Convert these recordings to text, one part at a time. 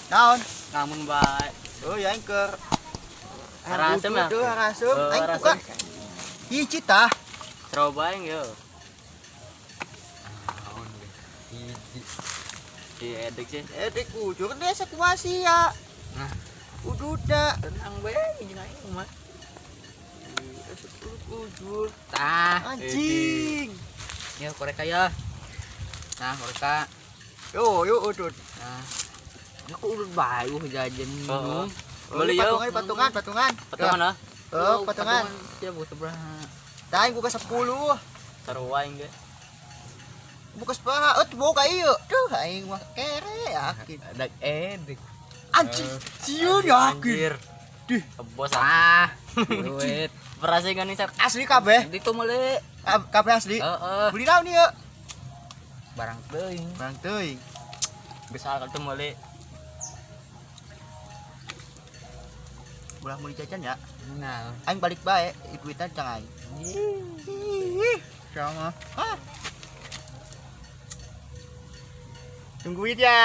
Naon? Ngamun bae. Oh, ya aing keur Harasem ya? Tuh, harasem. Oh, Aing harasem. buka. Hiji tah. Coba aing yo. Hiji. Di edek sih. Edek ujur desa kumaha ya. Nah. Ududna. Tenang bae jeung aing mah. Ujur. Tah, Anjing. ya koreka ya. Nah, koreka. Yo, yo udud. Nah. Aku udut bae uh jajan Oh. minum. Beli yo. Patungan, patungan, patungan. Patungan ah. Oh, patungan. Ya buka seberapa? Tah aing buka 10. Seru aing ge. Buka 10. Eh, buka ieu. Duh, aing mah kere yakin. Ada edek. Anjing, sieun yakin. Anjir. Dih. Bos ah. Ah, duit. Berasa kan nih. Asli kabeh. Itu mele. Kabeh asli. Heeh. Beli naon ieu? Barang teuing. Barang teuing. Bisa kalau tuh meli. Ulah meuli jajan ya. Nah. Aing balik bae, duitnya jangan aing. Ih, sama. Ah. Tungguin ya.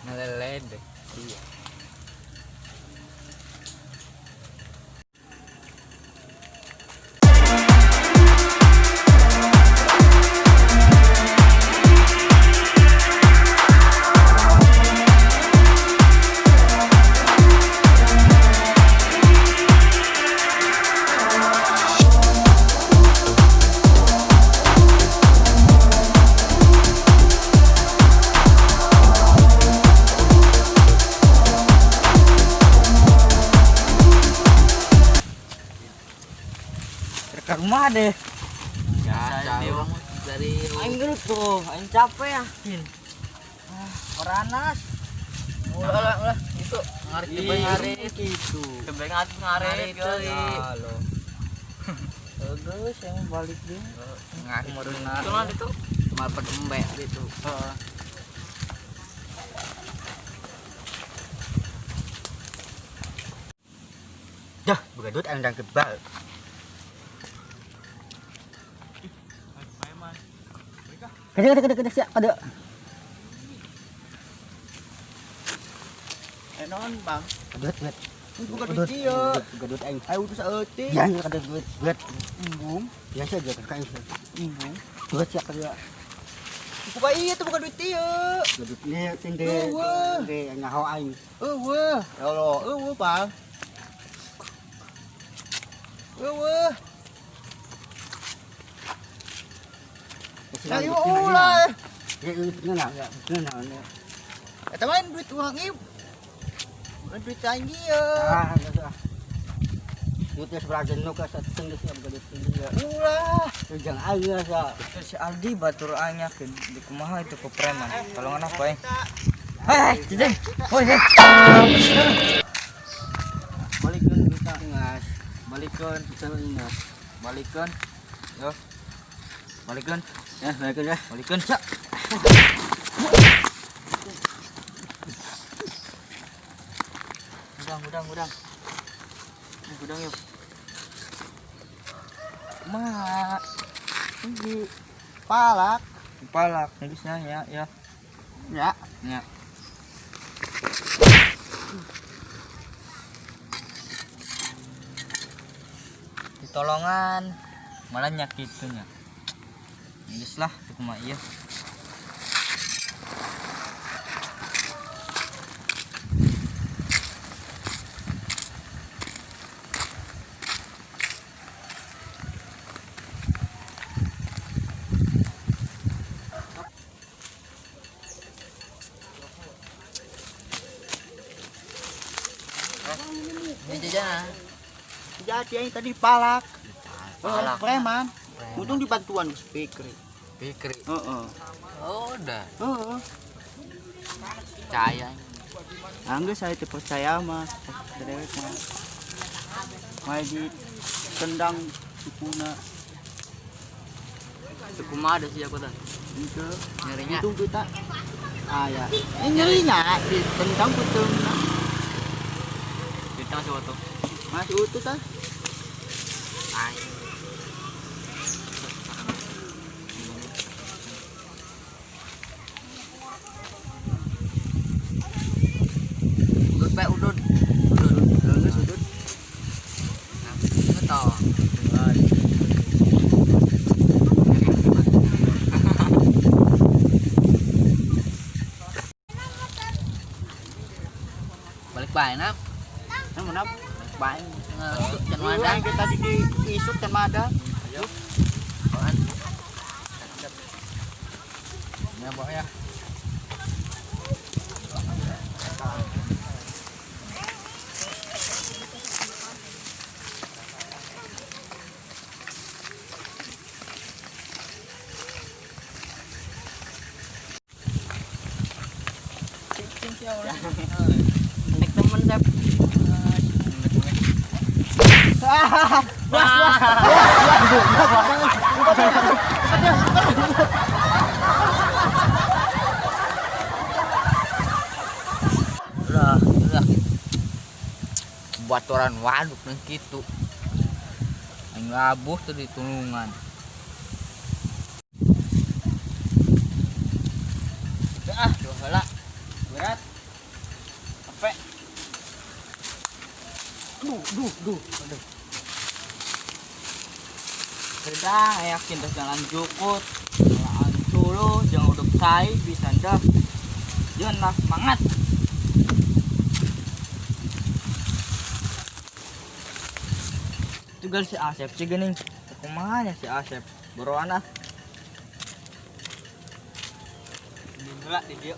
Ngeleled. Iya. Ke rumah deh. Ya, jauh dari Aing gelut tuh, aing capek yakin. Ah, oranas. Ulah ulah ulah itu Ngarit Ih, ngarit. gitu. Kebeng ngarit ngarit Ngarit halo. Geus yang balik deh. Ngarit Itu lah itu. Cuma pedembe gitu. Heeh. Dah, buka duit aing ndang kebal. Kede kede kede kede siap kede. Eh non, Bang. Duit duit. Buka duit ieu. Buka duit aing. Ayo udah saeutik. Ya kada duit duit. Embung, Biasa aja kan aing. embung. Duit siap kada. Buka ieu tuh buka duit ieu. Duit ni tinde. Eueuh. Tinde nyaho aing. Eueuh. Ya Allah, eueuh, Bang. Eueuh. Nah, ieu ulah. Ya nah ya nah. Eta mah duit urang ieu. Duit aing ieu. Ah, ah. Duitnya sebelah jenuh ka sa tinde siap buka duit tinde. Ulah. Jangan aing sa. Si Aldi batur aing yakin di kumaha itu ke preman. Tolongan apa ya? Hei, jejeng. Woi, hei. Balikeun duitna. Ngas. Balikeun, Bisa ingat. balikeun. Yo. Balikeun, Ya, balik ya. balikeun. Cak. Udang, udang, udang. Ini gudang yuk. Ma, Ini palak. palak geus ya, ya. Ya. Ya. Ditolongan malah nyakitunya. Geus lah, teu kumaha ieu. Ini jajan. Jadi aing tadi palak. Palak. Preman. Untung dibantuan ku speaker. Pikri. Heeh. Oh, udah. Heeh. Percaya. Angga saya teu percaya mah. Dewek mah. Mai ditendang sukuna. Teu kumaha ada sih aku tah. Henteu. Nyerinya. Untung kita ah ya. Ini nyerinya ditendang puteungna. Duitnya masih utuh. Masih utuh tah. Aing. Balik bae nap. Nah, mana? Balik bae. Can Ada mada. yang tadi di isuk can mada. Ayo. Ya, bawa ya. Nek temen Sep. Udah, udah. Baturan waduk nang kitu. Aing labuh tuh di tulungan. Ah, dua heula. Berat. Capek. Duh, duh, duh. Aduh. Sudah, yakin dah jalan jukut. Jalan solo, jangan udah cai bisa dah. Jangan lah, semangat. Tugal si Asep sih geuning. Kumaha nya si Asep? Buruan ah. Di heula di dieu.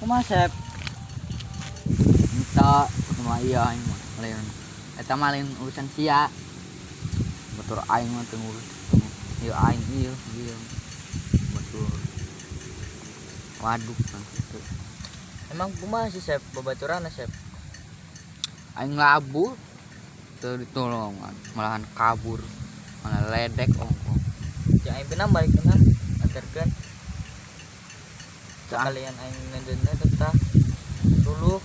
Kumaha Sep? Minta kumaha iya aing mah lain. Eta mah lain urusan sia. Batur aing mah teu ngurus. Ieu aing ieu ieu. Batur waduk kan kitu. Emang kumaha sih Sep babaturan Sep? Aing labuh teu ditolongan, malahan kabur. Malah ledek ongko. Ya aing benang balik kenang antarkeun. Sekalian aing ngeundeunna tetah dulu.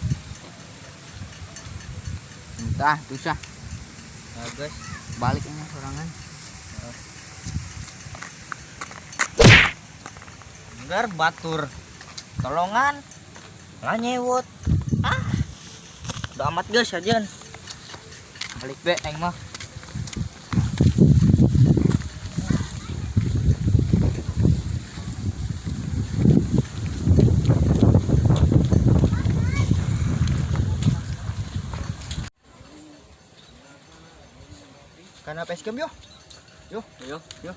Entah susah. Nah, guys, Balik ini sorangan. Enggar batur. Tolongan. Lah nyewot. Ah. Udah amat guys aja. Balik be aing mah. Karena facecam yo. Yo, Yo, yo.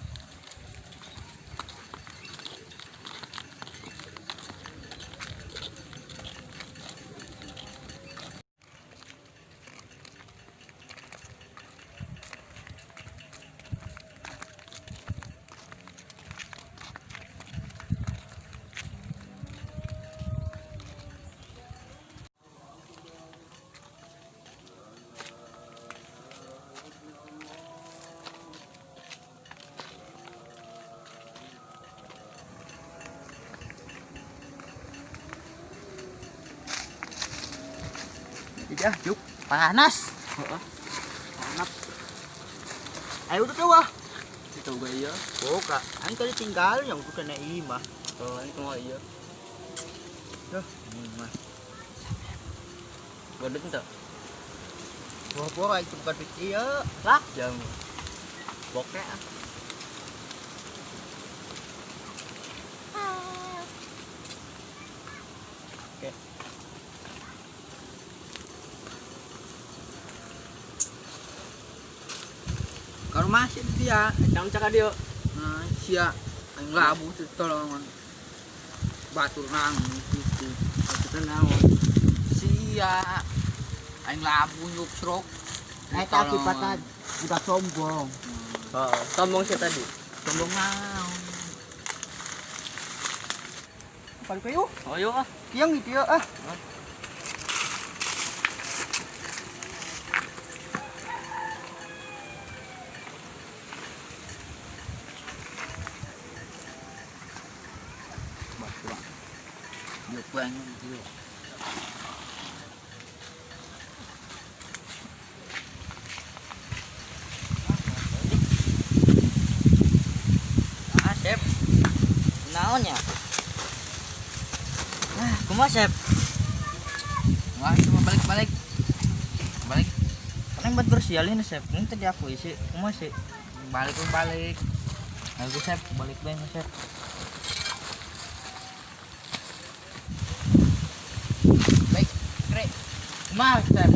Tidak, juk. Panas. Heeh. Panas. Ayo udah tuh ah. Itu gua iya. Buka. Aing tadi tinggal yang udah kena imah. Oh, ini kumaha iya. Duh, imah. Godot ente. Buah-buah aing bukan duit iya. Lah, jamu. Bokeh ah. Oke. Kalau masih dia, Cang cak dia. nah, sia aing labuh teu ditolongan. Batur nang kitu. Maksudnya naon? Sia aing labuh nyuk srok. Eta akibatna udah sombong. Oh, sombong sih tadi. Sombong naon. Balik kayu. Oh, yuk ah. Kiang gitu ya ah. Batur. Yuk aing ieu. Ah, Sep. Naon ya? Ah, kumaha Sep? Wah, cuma balik-balik. Balik, Kan yang buat bersialin Sep. Ini tadi aku isi. Kumaha sih? balik, balik. Nah, gue Sep, balik bae Sep. Baik, Kre. Kumaha, Sep?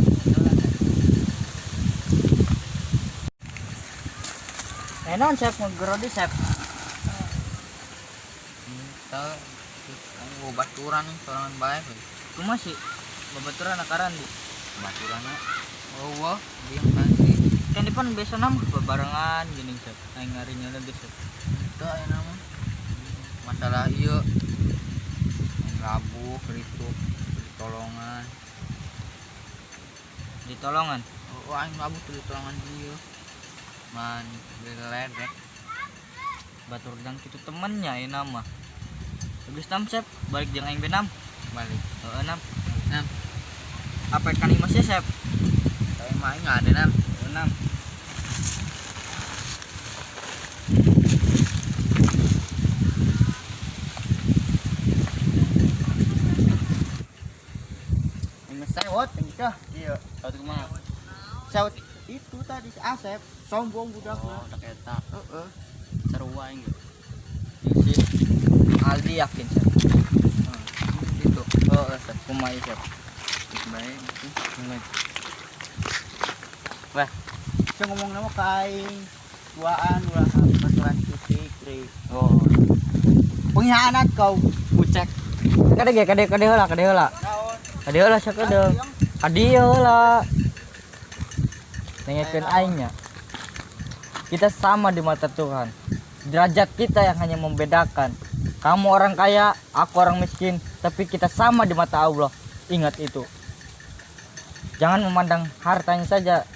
Eh naon Sep ngegerodi Sep? Teu aing baturan sorangan bae we. Kumaha sih? Babaturan akaran di. Baturanna eueuh diem kan sih. Kan depan biasa nama bebarengan gini Sep. Aing ngarinya lagi Sep. Teu aya mah. Masalah ieu aing labuh kitu ditolongan. Ditolongan. Oh, aing labuh tuh ditolongan ieu. Man diledek. Batur dang kitu temennya ya nama. Geus tam Sep, balik jeung aing benam. Balik. Heeh nam. Nam. Apa kan imas ya Sep? Tapi mah aing ada nam. Heeh nam. Ini sewot yang itu. Iya. Satu kumaha? Sewot itu tadi si Asep sombong budaknya. Oh, tak eta. Heeh. Sarua aing ge. Iya sih. Aldi yakin Sep. Gitu. Oh, Sep, kumaha ieu, Sep? Baik. Kumaha. Saya ngomong nama ka aing. Duaan ulah baturan titik re. Oh. Pengkhianat kau. Kucek. Kade ge kade kade heula, kade heula. Naon? Kade heula sakedeung. Kadieu heula. Nengekeun aing nya. Kita sama di mata Tuhan. Derajat kita yang hanya membedakan. Kamu orang kaya, aku orang miskin, tapi kita sama di mata Allah. Ingat itu. Jangan memandang hartanya saja.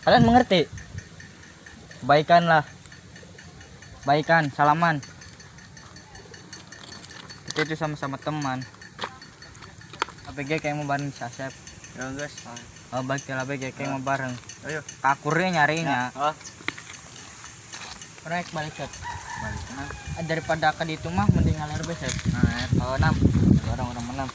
Kalian mengerti? Baikanlah. Baikan, salaman. Kita itu sama-sama teman. APG kayak mau bareng si Asep. Ya guys. Oh, baik ya APG kayak mau bareng. Ayo. Kakurnya nyarinya. Oh. Proyek balik Sep. Balik nam. Ah, daripada ke itu mah mending ngalir be Sep. Nah, Oh, enam. Orang-orang enam.